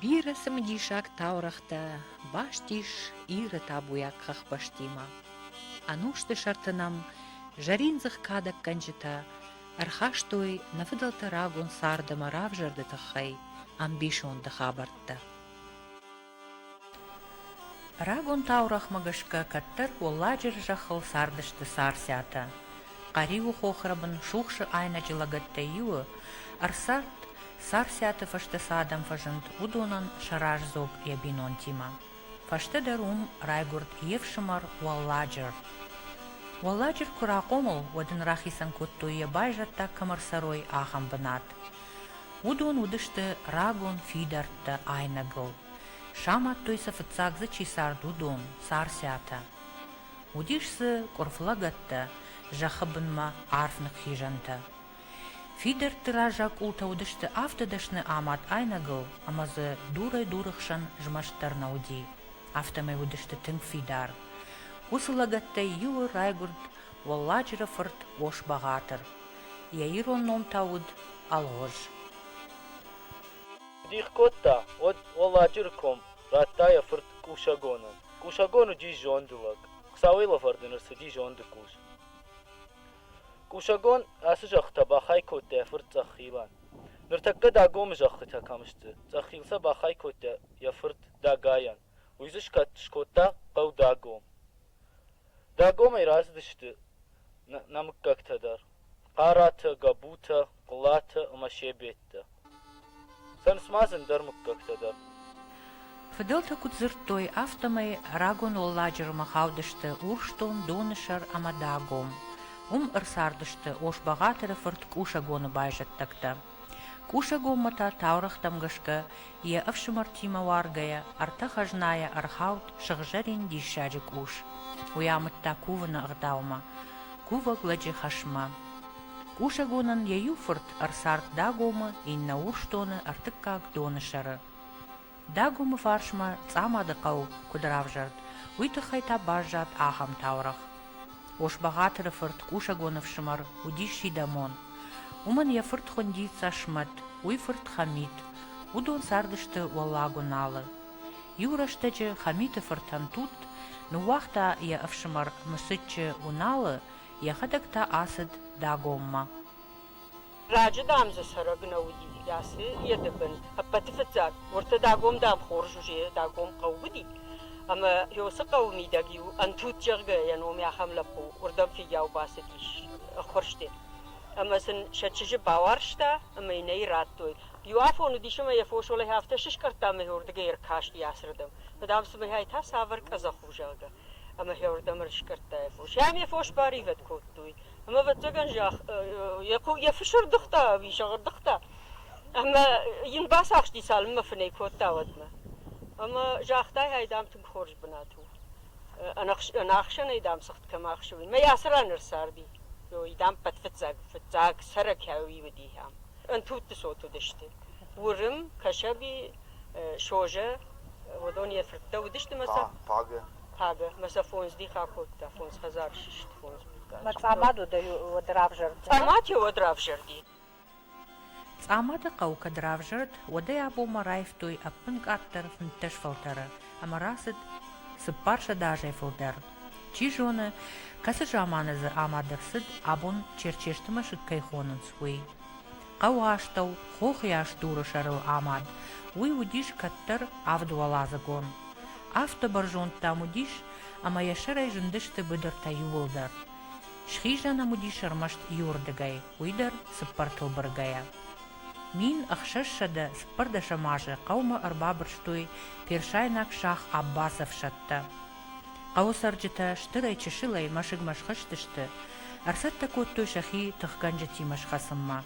Бирӕ цымыдисаг таурӕгътӕ баст ис Иры табуйаг хӕхбӕстимӕ. Ӕнусты сӕрты нӕм зӕриндзых кадӕггӕнджытӕ ӕрхастой нӕ фыдӕлты рагон цард ӕмӕ равзӕрды тыххӕй ӕмбисонды хабӕрттӕ. Рагон таурӕгъмӕ гӕсгӕ кӕддӕр Уӕлладжыры зӕххыл цардысты Царциатӕ. Хъӕриуы хохрӕбын Сухсы айнӕджы лӕгӕттӕй иуы ӕрцард, Царциаты фӕстӕ цы адӕм фӕзынд, уыдонӕн сӕ раздзог йӕ бинонтимӕ. Фӕстӕдӕр уым райгуырд йе фсымӕр Уӕлладжыр. Уӕлладжыр куы рахъомыл, уӕд ын рахицӕн кодтой йӕ байзӕддаг кӕм ӕрцӕрой, ахӕм бынат. Уыдон уыдысты рагон фидӕрттӕ айнӕгыл. Самадтой сӕ фыццаг дзы чи цард, уыдон, Царциатӕ. Уыдис дзы къуырф лӕгӕттӕ, зӕххы бынмӕ арф ныххизӕнтӕ. Фидӕртты раззаг къултӕ уыдысты афтӕ дӕсны амад айнӕгыл, ӕмӕ дзы дурӕй дуры хсӕн змӕст дӕр нӕ уыди. Афтӕмӕй уыдысты тынг фидар. Уыцы лӕгӕттӕй иуы райгуырд Уӕлладжыры фырт Ос-Бӕгъатыр. Йӕ ирон ном та уыд Алгъуыз. Дих кодта, уӕд Уӕлладжыры ком радта йӕ фырт Къусӕгонӕн. Къусӕгон уыди зонды лӕг. Хуыцауӕй лӕвӕрд ын ӕрцыди зонды къус. Къусӕгон ацы зӕххытӕ бахай кодта йӕ фырт Цъӕхилӕн. Ныртӕккӕ Дагомы зӕххытӕ кӕм сты, Цъӕхил сӕ бахай кодта йӕ фырт Дагайӕн. Уый дзы скодта хъӕу Дагом. Дагомӕй рацыдысты нӕ мыггӕгтӕ дӕр: Хъаратӕ, Гӕбутӕ, Хъуылатӕ ӕмӕ Себеттӕ. Цӕрынц ма дзы ӕндӕр мыггӕгтӕ дӕр. Фыдӕлтӕ куыд дзырдтой, афтӕмӕй рагон Уӕлладжырмӕ хаудысты Урсдон, Донысӕр ӕмӕ Дагом. Уым ӕрцардысты Ос-Бӕгъатыры фырт Къусӕгоны байзӕддӕгтӕ. Къусӕгонмӕ та таурӕгътӕм гӕсгӕ йӕ ӕфсымӕртимӕ уаргӕйӕ ӕртӕ хӕзнайӕ ӕрхауд сыгъзӕрин диссаджы къус. Уый амыдта кувыны ӕгъдаумӕ, кувӕг лӕджы хӕсмӕ. Къусӕгонӕн йӕ иу фырт ӕрцард Дагомы, иннӕ Урсдоны, ӕртыккаг Донысӕры. Дагомы фарсмӕ Цъамады хъӕу куыд равзӕрд, уый тыххӕй та баззад ахӕм таурӕгъ. Ос-Бӕгъатыры фырт Къусӕгоны фсымӕр уыдис Сидӕмон. Уымӕн йӕ фырт хуынди Цӕсмӕт, уый фырт Хӕмит. Уыдон цардысты Уӕллаг Уыналы. Иу рӕстӕджы Хӕмиты фыртӕн тутт ныууагъта йӕ ӕфсымӕр Мысыччы Уыналы, йӕхӕдӕг та ацыд Дагоммӕ. Раджы, дам, дзы цӕрӕг нӕ уыди, ацы йеды бын. Ӕппӕты фыццаг, уӕртӕ Дагом, дам, хорз уже Дагом хъӕу уыди. Ӕмӕ уыцы хъӕуы мидӕг иу ӕнтут, зӕгъгӕ, йӕ ном ахӕм лӕппу уырдӕм фыййау бацыдис ӕххуырсты. Ӕмӕ сын сӕ чызджы бауарзта ӕмӕ йын ӕй радтой. Иу афон уыдис ӕмӕ йӕ фос уӕлӕ афтӕ сыскъӕрдта ӕмӕ уырдыгӕй ӕркасти ацырдӕм. Дам, цымӕ та цавӕр къӕдзӕх у, зӕгъгӕ. Ӕмӕ уырдӕм ӕрыскъӕрдта йӕ фос. Ӕм йӕ фос баривӕд кодтой. Ӕмӕ, ӕвӕццӕгӕн, йӕ фыс ӕрдыгъта ӕви сӕгъ ӕрдыгъта. Ӕмӕ йын бацахсти, цалынмӕ фынӕй кодта, уӕдмӕ. Ӕмӕ загъта, ай, дам, тынг хорз бынат у. Ӕнӕхсӕнӕй, дам, цыхт кӕм ахсы, уый. Мӕ ацы ран ӕрцарди. Ой, дам, ппӕт фыццаг, фыццаг цӕрӕг уый уыди ам. Ӕнтудты цот уыдысты. Уырым, Кӕсӕби, Созӕ, уыдон йӕ фырттӕ уыдысты мӕ сӕ Пагӕ. Пагӕ. Мӕ сӕ фондз дих акодта, фондз хӕдзары систы, фондз мыггаджы. Мӕ Цъамад уӕд равзӕрд? Цъамад уӕд равзӕрди. Цъамады хъӕу кӕд равзӕрд, уӕдӕй абонмӕ раивтой ӕппынкъаддӕр 15 фӕлтӕры ӕмӕ рацыд 400 азӕй фылдӕр. Чи зоны, кӕцы заманы дзы амад ӕрцыд, абон Черчесты мӕсыг кӕй хонынц, уый. Хъӕуы астӕу хохыйас дуры сӕрыл амад, уый уыдис кӕддӕр авдуӕладзыгон. Афтӕ бӕрзонд дам уыдис, ӕмӕ йӕ сӕрӕй зындысты быдыртӕ иууылдӕр. Схизӕн ӕм уыдис ӕрмӕст иуырдыгӕй, уый дӕр цыппӕртыл быргӕйӕ. 1614 азы хъӕумӕ ӕрбабырстой персайнаг сах Аббасы ӕфсӕдтӕ. Хъӕуы цӕрджытӕ стырӕй-чысылӕй мӕсыгмӕ схызтысты, ӕрцӕттӕ кодтой сӕхи тыхгӕнджытимӕ схӕцынмӕ.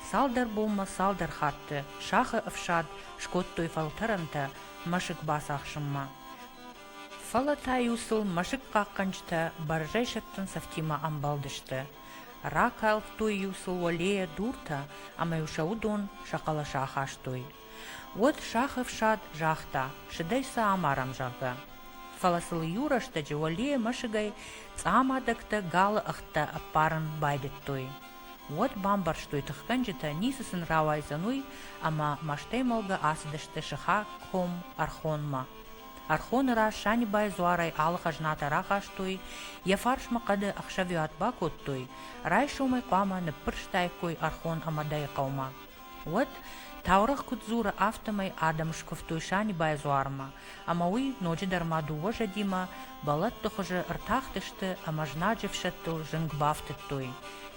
Цалдӕр бонмӕ цалдӕр хатты сахы ӕфсад скодтой фӕлтӕрӕнтӕ мӕсыг бацахсынмӕ. Фӕлӕ та-иу сыл мӕсыг хъахъхъӕнджытӕ бӕрзӕйсӕттӕн цӕфтимӕ ӕмбӕлдысты. Ракалдтой-иу сыл уӕлейӕ дуртӕ ӕмӕ-иу сӕ уыдон сӕ хъӕлӕсы ахастой. Уӕд сах ӕфсад загъта, сыдӕй сӕ амарӕм, зӕгъгӕ. Фӕлӕ сыл иу рӕстӕджы уӕлейӕ мӕсыгӕй цъамадӕгтӕ галы ӕгъдтӕ ӕппарын байдыдтой. Уӕд бамбӕрстой тыхгӕнджытӕ, ницы сын рауайдзӕн уый, ӕмӕ мӕстӕймӕлгӕ ацыдысты сыхаг ком Ӕрхонмӕ. Ӕрхоны раз Санибайы дзуарӕй алы хӕзнатӕ рахастой, йӕ фарсмӕ хъӕды ӕхсӕвиуат бакодтой, райсомӕй хъуамӕ ныббырстаиккой Ӕрхон ӕмӕ Дӕйыхъӕумӕ. Уӕд, таурӕгъ куыд дзуры, афтӕмӕй адӕм скуывтой Санибайы дзуармӕ, ӕмӕ уый ноджыдӕр ма дыууӕ зӕдимӕ бӕлӕтты хуызы ӕртахтысты ӕмӕ знаджы ӕфсӕдтыл зынг бафтыдтой.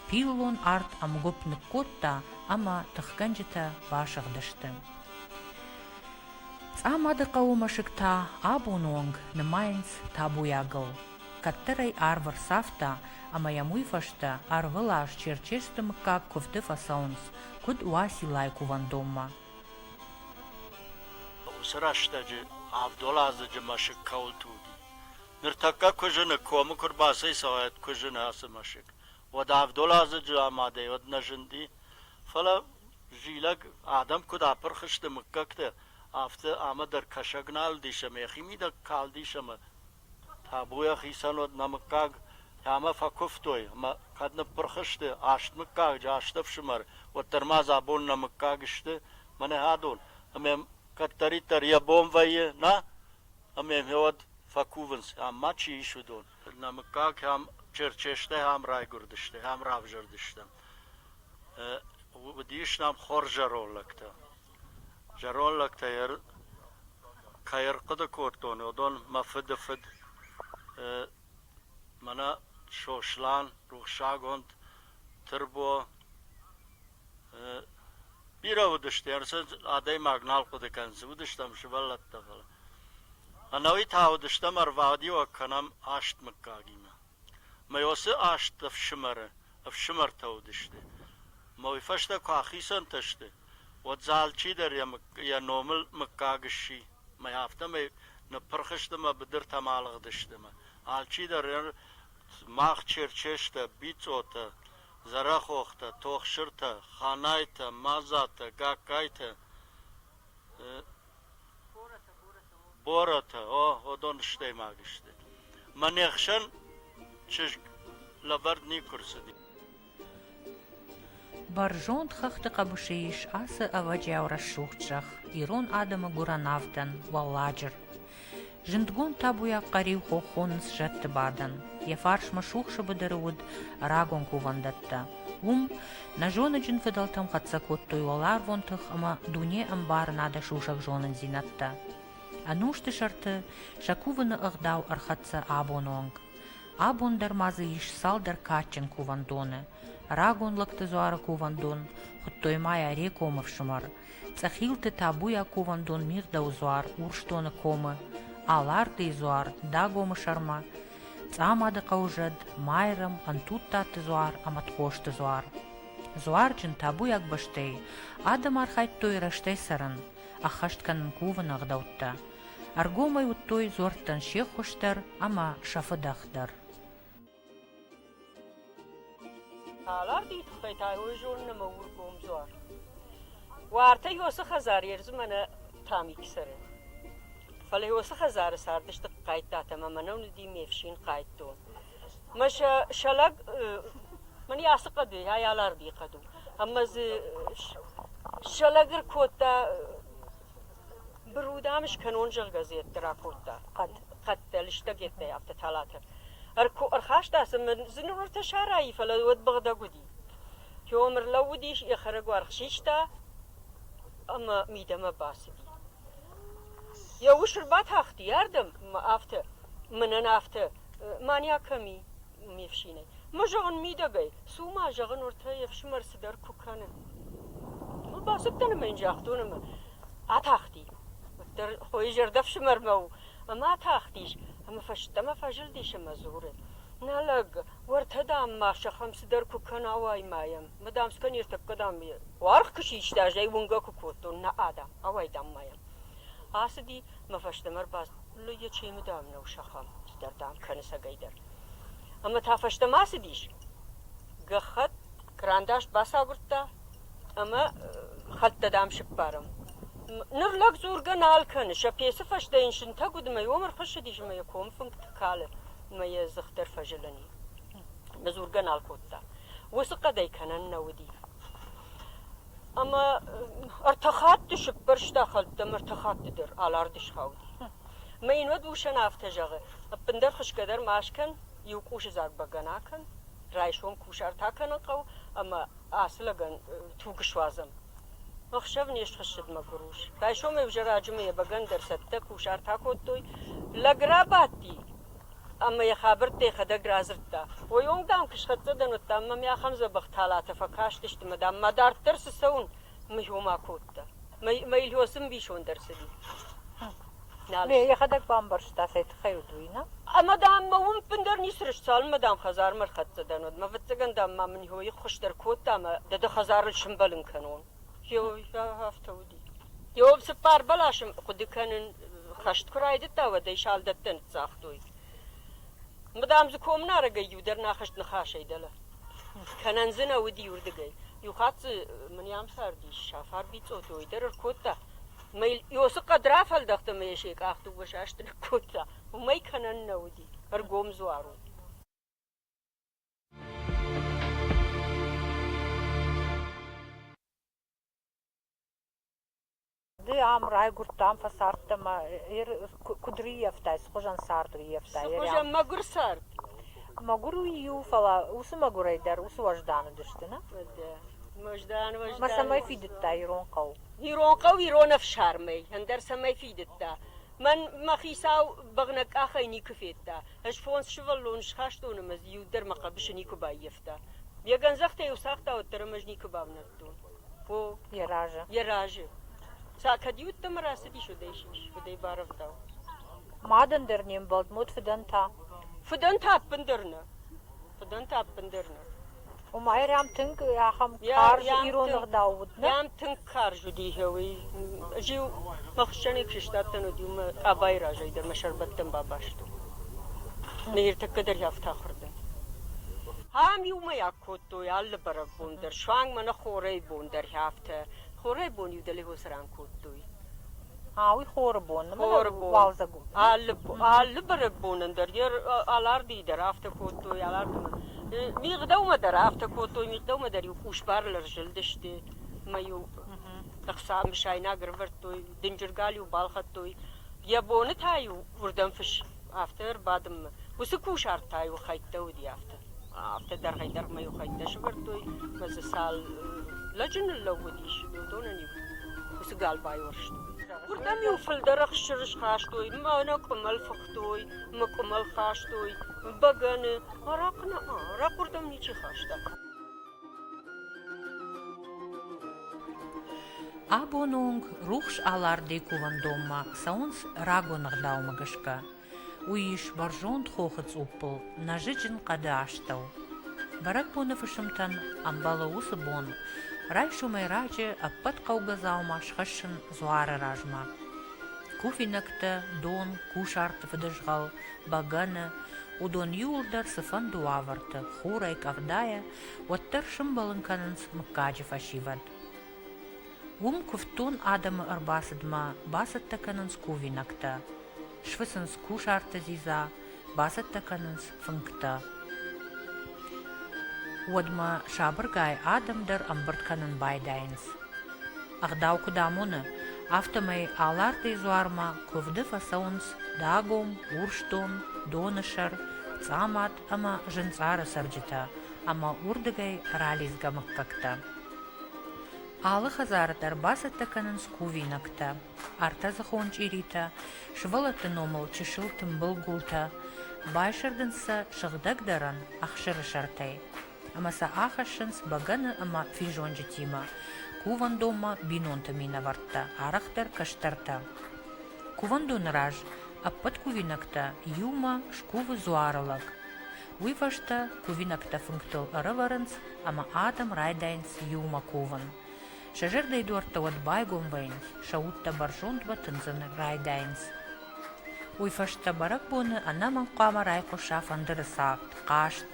Пиллон арт ӕмгуыпп ныккодта ӕмӕ тыхгӕнджытӕ басыгъдысты. Цъамады хъӕуы мӕсыг та абоны онг нымайынц табуйагыл. Кӕддӕр ӕй арв ӕрцавта, ӕмӕ йӕм уый фӕстӕ ӕрвылаз Черчесты мыггаг куывды фӕцӕуынц, куыд Уациллайы кувӕндонмӕ. Уыцы рӕстӕджы авдуӕладзыджы мӕсыг кӕуылты уыди. Ныртӕккӕ куы зыны, комы куы рбацӕйцӕуа, куы зыны ацы мӕсыг, уӕд авдуӕладзыджы амадӕй уӕд нӕ зынди, фӕлӕ зилӕг адӕм куыд апырх сты мыггӕгтӕ, афтӕ ӕмӕ дӕр кӕсӕг нал уыдис ӕмӕ йӕхимидӕг калдис ӕмӕ табуйӕ хицӕн уӕд нӕ мыггаг ӕмӕ фӕкуывтой ӕмӕ кӕд ныппырх сты аст мыггаджы, аст ӕфсымӕр, уӕддӕр ма дзы абон нӕ мыггаг сты, мӕнӕ адон. Ӕмӕ кӕддӕриддӕр йӕ бон вӕййы, нӕ? Ӕмӕ уӕд фӕкувынц, ам ма чи ис, уыдон. Нӕ мыггаг ам Черчестӕй ам райгуырдысты, ам равзӕрдыстӕм. Уыдис нӕм хорз зӕронд лӕгтӕ. Зӕронд лӕгтӕ кӕй ӕрхъуыды кодтон, уыдон мӕ фыды фыд, мӕнӕ Сослан, рухсагонд, Тырбо, бирӕ уыдысты, адӕймаг нал хъуыды кӕндзӕн, уыдыстӕм сывӕллӕттӕ, фӕлӕ. Ӕнӕуи та уыдыстӕм ӕрвадиуӕг кӕнӕм аст мыггагимӕ. Мӕ уыцы аст ӕфсымӕры ӕфсымӕртӕ уыдысты. Мӕ уый фӕстӕ куы ахицӕнтӕ сты, уӕд дзы алчидӕр йӕ номыл мыггаг сси. Мӕ афтӕмӕй ныппырх сты мӕ быдыртӕм алыгъдысты. Мӕ алчидӕр мах Черчестӕ, Бицъотӕ, Дзӕрӕхохтӕ, Тохсыртӕ, Ханайтӕ, Мадзатӕ, Гагкайтӕ, Боротӕ, о, уыдон стӕймаг сты. Мӕ не хсӕн чызг лӕвӕрд никуы рцыди. Бӕрзонд хӕхты хъӕбысы ис ацы ӕвӕджиау рӕсугъд зӕхх, ирон адӕмы гуырӕн авдӕн, Уӕлладжыр. Зындгонд табуйаг Хъӕриу хох хонынц зӕдты бадӕн. Йӕ фарсмӕ Сухсы быдыры уыд рагон кувӕндӕттӕ. Уым нӕ зоныджын фыдӕлтӕм хӕццӕ кодтой уӕларвон тых ӕмӕ дуне ӕмбарынады сусӕг зонындзинӕдтӕ. Ӕнусты сӕрты сӕ кувыны ӕгъдау ӕрхӕццӕ абоны онг. Абон дӕр ма дзы ис цалдӕр кадджын кувӕндоны. Рагон лӕгты дзуары кувӕндон хуыдтой ма йӕ Рекомы фсымӕр, Цъӕхилты табуйаг кувӕндон Мигъдӕуы дзуар Урсдоны комы, Алардыйы дзуар Дагомы сӕрмӕ, Цъамады хъӕуы зӕд Майрӕм, Ӕнтудтаты дзуар ӕмӕ Тхосты дзуар. Дзуарджын табуйаг бӕстӕй адӕм архайдтой рӕстӕй цӕрын, ӕххӕст кӕнын кувыны ӕгъдӕуттӕ. Ӕргомӕй уыдтой дзуӕрттӕн се ххуыс дӕр ӕмӕ сӕ фыдӕх дӕр. Алардыйы тыххӕй та уый зонын ӕмӕ у ргом дзуар. Уартӕ Йосы хӕдзар ердзы мӕнӕ Тамик цӕры. Фӕлӕ Йосы хӕдзары цардысты хъайттатӕ ӕмӕ мӕнӕн уыди ме фсин хъайттон. Мӕ сӕ, сӕ лӕг, мӕн ацы хъӕды, ай Алардыйы хъӕд у, ӕмӕ дзы сӕ лӕг ӕркодта Быру, дам, скӕнон, зӕгъгӕ, дзы йедты ракодта. Хъӕд, хъӕдтӕ, лыстӕг йедтӕй афтӕ талатӕ. Ӕрхаста сын, дзы ныр сарайы, фӕлӕ уӕд быгъдӕг уыди. Тём ӕрлӕууыдис, йӕ хӕрӕгуаргъ систа ӕмӕ мидӕмӕ бацыди. Йӕ ус ӕрбатахти ардӕм, ӕмӕ афтӕ, мӕнӕн афтӕ, Маня кӕм и? ме фсинӕй. Мӕ зӕгъын мидӕгӕй, цу ма, зӕгъын, уӕртӕ йе фсымӕр цыдӕр куы кӕны. Бацыдтӕн ӕмӕ йын загътон ӕмӕ атахти. Уӕддӕр хойы зӕрдӕ ӕфсымӕрмӕ у. Ӕмӕ атахтис, ӕмӕ фӕстӕмӕ фӕзылдис ӕмӕ дзуры: Нӕ лӕг, уӕртӕ, дам, ма сӕхӕм цыдӕр куы кӕна, ауай ма йӕм. Мӕ, дам, скӕн ӕртӕккӕ, дам, уаргъ куы систа, ӕз ӕй уынгӕ куы кодтон, нӕ, дам, ауай, дам, ма йӕм. Ацыди, мӕ фӕстӕмӕ ӕрбацыд. Йӕ чемы, дам, нӕу сӕхӕм, цыдӕр, дам, кӕны цӕгӕйдӕр. Ӕмӕ та фӕстӕмӕ ацыдис. Гӕххӕтт, кърандас бацагуырдта ӕмӕ хӕлттӕ, дам, сыппарӕм. Ныр лӕг дзургӕ нал кӕны, сӕ пецы фӕстӕ йын сынтӕг уыд ӕмӕ уым ӕрхуыссыдис ӕмӕ йӕ ком фынг калы ӕмӕ йӕ дзых дӕр фӕзылын и. Ӕмӕ дзургӕ нал кодта. Уыцы хъӕдӕй кӕнӕн нӕ уыди. Ӕмӕ ӕртӕ хатты сыппӕрста хӕлттӕм, ӕртӕ хатты дӕр Аларды схауди. Мӕ йын уӕд усӕн афтӕ зӕгъы, ӕппындӕр хуысгӕ дӕр ма скӕн, иу къусы дзаг бӕгӕны акӕн, райсом кусарт акӕнын хъӕуы ӕмӕ ацы лӕгӕн туг суадзӕм. Ӕхсӕв не схуыссыд мӕгуыр ус. Райсомӕй ӕвзӕраджы мӕ йӕ бӕгӕны дӕр цӕттӕ кусарт акодтой. Лӕг рабадти ӕмӕ йӕ хабӕрттӕ йӕхӕдӕг радзырдта. Уый онг, дам, куы схӕццӕ дӕн, уӕд, дам, мӕм ахӕм дзӕбӕх талатӕ фӕкастысты мӕ, дам, ма дарддӕр цы цӕуын, мыйома кодта. Мӕ Ильосы мбисонд ӕрцыди. Нал. Йӕхӕдӕг бамбӕрста, цӕй тыххӕй уыд уый, нӕ? Ӕмӕ, дам, мӕ уым ӕппындӕр ницы рыст, цалынмӕ, дам, хӕдзармӕ ӕрхӕццӕ дӕн, уӕдмӕ, ӕвӕццӕгӕн, дам, ма мын хойы ххуыс дӕр кодта ӕмӕ дӕ дӕ хӕдзарыл сымбӕлын кӕнон. Афтӕ уыди. Иов цыппар бӕласы хъуыды кӕнын хӕст куы райдыдта, уӕд ӕй салдӕттӕ ныццагътой. Дам дзы комнарӕгӕй иу дӕр нӕ ахызт ныхасӕй дӕлӕ. Кӕнӕн дзы нӕ уыди уырдыгӕй. Иу хатт дзы мын ам цардис Сафар Бицъоты, уый дӕр ӕркодта. Мӕ Иосы хъӕд рафӕлдӕхт ӕмӕ йӕ се къах дыууӕ састы ныккодта. Уымӕй кӕнӕн нӕ уыди. Ӕргом дзуар у. Ды ам райгуырдтӕ, ам фӕцардтӕ ӕмӕ куыд рыййӕфтай, цы хуызӕн цард рыййӕфтай? Цы хуызӕн мӕгуыр цард? Мӕгуыр у иу, фӕлӕ уыцы мӕгуырӕй дӕр уыцы уӕздан уыдысты, нӕ? Уӕздан, уӕздан. Мӕ цӕмӕй фидыдта ирон хъӕу? Ирон хъӕу ирон ӕфсармӕй, ӕндӕр цӕмӕй фидыдта. Мӕн мӕ хицау бӕгънӕг къахӕй никуы федта. Ӕз фондз сывӕллоны схастон ӕмӕ дзы иу дӕр мӕ хъӕбысы никуы баййӕфта. Йӕ гӕндзӕхтӕ-иу цагъта, уӕддӕр ӕм ӕз никуы бавнӕлдтон. О, Йӕ разы. Йӕ разы. Ца кӕд иуттӕмӕ рацыдис, уӕдӕй сис, уӕдӕй барӕвдау. Мадӕн дӕр не мбӕлд, мод фыдӕн та? Фыдӕн та ӕппындӕр нӕ. Фыдӕн та ӕппындӕр нӕ. Ома йӕм тынг ахӕм карз ирон ӕгъдау уыд, нӕ? Йӕм тынг карз уыди, уый. Ӕз-иу мӕ хуыссӕнӕй куы сыстадтӕн, уӕд-иу мӕ къабайы разӕй дӕр мӕ сӕрбӕттӕн бабастон. Ныртӕккӕ дӕр афтӕ ахуыр дӕн. Ам иумӕйаг кодтой алы бӕрӕгбон дӕр, суанг мӕнӕ хорӕй бон дӕр афтӕ. Хорӕй бон-иу дӕлӕ ран кодтой. А, уый хоры бон, хоры бон. Уалдзӕг у. Алы, алы бӕрӕгбонӕн дӕр, йӕ Алардыйы дӕр афтӕ кодтой, Алардымӕ. Мигъдӕумӕ дӕр афтӕ кодтой, мигъдӕумӕ дӕр-иу къусбарыл ӕрзылдысты, ӕмӕ-иу ӕхца мысайнаг ӕрывӕрдтой, дынджыр гал-иу балхӕдтой. Йӕ боны та-иу уырдӕм фыс афтӕ ӕрбадынмӕ. Уыцы кусарт та-иу хӕйттӕ уыди афтӕ. Афтӕ дӕргъӕй-дӕргъмӕ-иу хӕйттӕ сӕвӕрдтой, ӕмӕ дзы цал лӕджы ныллӕууыдис, уыдонӕн-иу уыцы гал байуӕрстой. Уырдӕм-иу фылдӕр ӕхсыр схастой, мӕнӕ къуымӕл фыхтой, мӕ къуымӕл хастой, бӕгӕны. Арахъ нӕ, арахъ уырдӕм ничи хаста. Абоны онг рухс Алардыйы кувӕндонмӕ цӕуынц рагон ӕгъдаумӕ гӕсгӕ. Уый ис бӕрзонд хохы цъуппыл нӕзыджын хъӕды астӕу. Бӕрӕгбоны фысымтӕн ӕмбӕлы уыцы бон райсомӕй раджы ӕппӕт хъӕугӕ дзаума схӕссын дзуары размӕ. Кувинӕгтӕ, дон, кусарты фыдызгъӕл, бӕгӕны, уыдон иууылдӕр цыфӕнды уавӕрты, хурӕй, къӕвдайӕ, уӕддӕр сымбӕлын кӕнынц мыггаджы фӕсивӕд. Уым куывддон адӕмы ӕрбацыдмӕ бацӕттӕ кӕнынц кувинӕгтӕ, сфыцынц кусарты дзидза, бацӕттӕ кӕнынц фынгтӕ. Уӕдмӕ сабыргай адӕм дӕр ӕмбырд кӕнын байдайынц. Ӕгъдау куыд амоны, афтӕмӕй Алардыйы дзуармӕ куывды фӕцӕуынц Дагом, Урсдон, Донысӕр, Цъамад ӕмӕ Зынцъары цӕрджытӕ ӕмӕ уырдыгӕй ралидзгӕ мыггӕгтӕ. Алы хӕдзары дӕр бацӕттӕ кӕнынц кувинӕгтӕ, ӕртӕдзыхон чъиритӕ, сывӕллӕтты номыл чысыл тымбыл гуылтӕ, байсӕрдынц сӕ сыгъдӕгдӕрӕн ӕхсыры сӕртӕй ӕмӕ сӕ ахӕссынц бӕгӕны ӕмӕ физонджытимӕ кувӕндонмӕ бинонты минӕвӕрттӕ, арӕхдӕр кӕстӕртӕ. Кувӕндоны раз ӕппӕт кувинӕгтӕ иумӕ скувы дзуары лӕг. Уый фӕстӕ кувинӕгтӕ фынгтыл ӕрӕвӕрынц ӕмӕ адӕм райдайынц иумӕ кувын. Сӕ зӕрдӕйы дуӕрттӕ уӕд байгом вӕййынц, сӕ удтӕ бӕрзондмӕ тындзын райдайынц. Уый фӕстӕ бӕрӕгбоны ӕнӕмӕнг хъуамӕ райхъуыса фӕндыры цагъд, хъазт,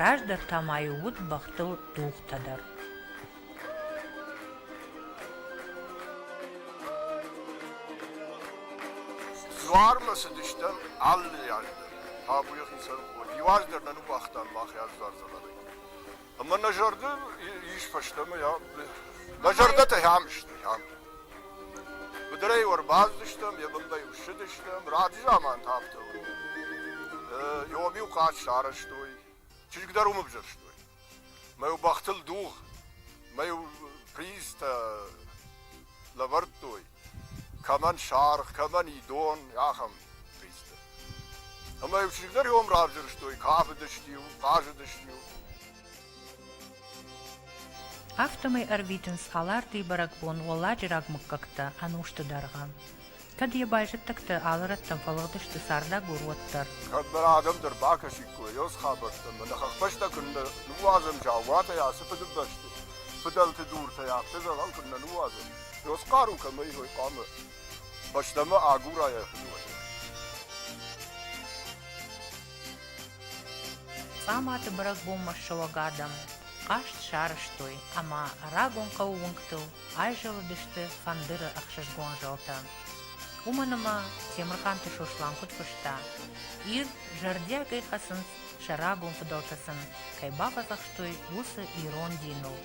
раздӕр та ма-иу уыд бӕхтыл дугътӕ дӕр. Дзуармӕ цыдыстӕм алы аз дӕр. Табу йӕхицӕн хъуыд. Иу аз дӕр нӕ ныууагътам мах аз дзуар дзӕгъӕлӕй. Ӕмӕ нӕ зӕрды ис фӕстӕмӕ, нӕ зӕрдӕтӕ хӕм сты, хӕм. Быдырӕй ӕрбацыдыстӕм, йӕ бынмӕ-иу ссыдыстӕм, раджы заманты афтӕ уыд. Иом-иу хъазт сарӕзтой, чызг дӕр уым ӕвзӕрстой. Мӕ-иу бӕхтыл дугъ, мӕ-иу призтӕ лӕвӕрдтой, кӕмӕн саргъ, кӕмӕн идон, ахӕм призтӕ. Ӕмӕ-иу чызг дӕр иом равзӕрстой, кафыдысты-иу, хъазыдысты-иу. Афтӕмӕй ӕрвитынц Алардыйы бӕрӕгбон уӕлладжыраг мыггӕгтӕ ӕнусты дӕргъы. Кӕд йӕ байзӕддӕгтӕ алы рӕттӕм фӕлыгъдысты цардагур, уӕддӕр. Кӕд нӕ адӕм дӕр бакӕсиккой уыцы хабӕрттӕм, нӕ хӕхбӕстӕ куыннӕ ныууадзӕм заууатӕй ацы фыдыбӕсты фыдӕлты дуртӕй, афтӕ дзӕгъӕл куыннӕ ныууадзӕм, уыцы хъару кӕмӕй ис, уый хъуамӕ фӕстӕмӕ агура йӕ фыдуӕзӕг. Цъаматы бӕрӕгбонмӕ ссӕуӕг адӕм хъазт сарӕзтой ӕмӕ рагон хъӕуы уынгтыл айзӕлыдысты фӕндыры ӕхсызгон зӕлтӕ. Уымӕн ӕмӕ Темырхъанты Сослан куыд фыста, Ир зӕрдиагӕй хӕцынц сӕ рагон фыдӕлтӕ сын кӕй бафӕдзӕхстой, уыцы ирон диныл.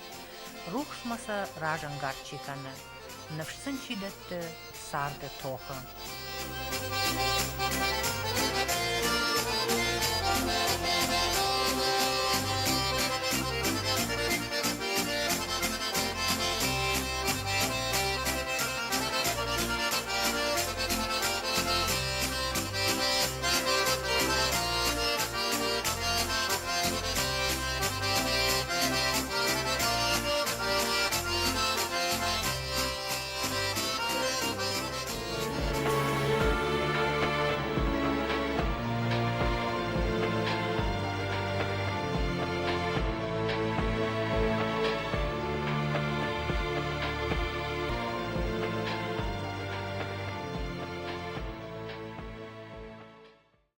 Рухсмӕ сӕ разӕнгард чи кӕны, ныфс сын чи дӕтты царды тохы.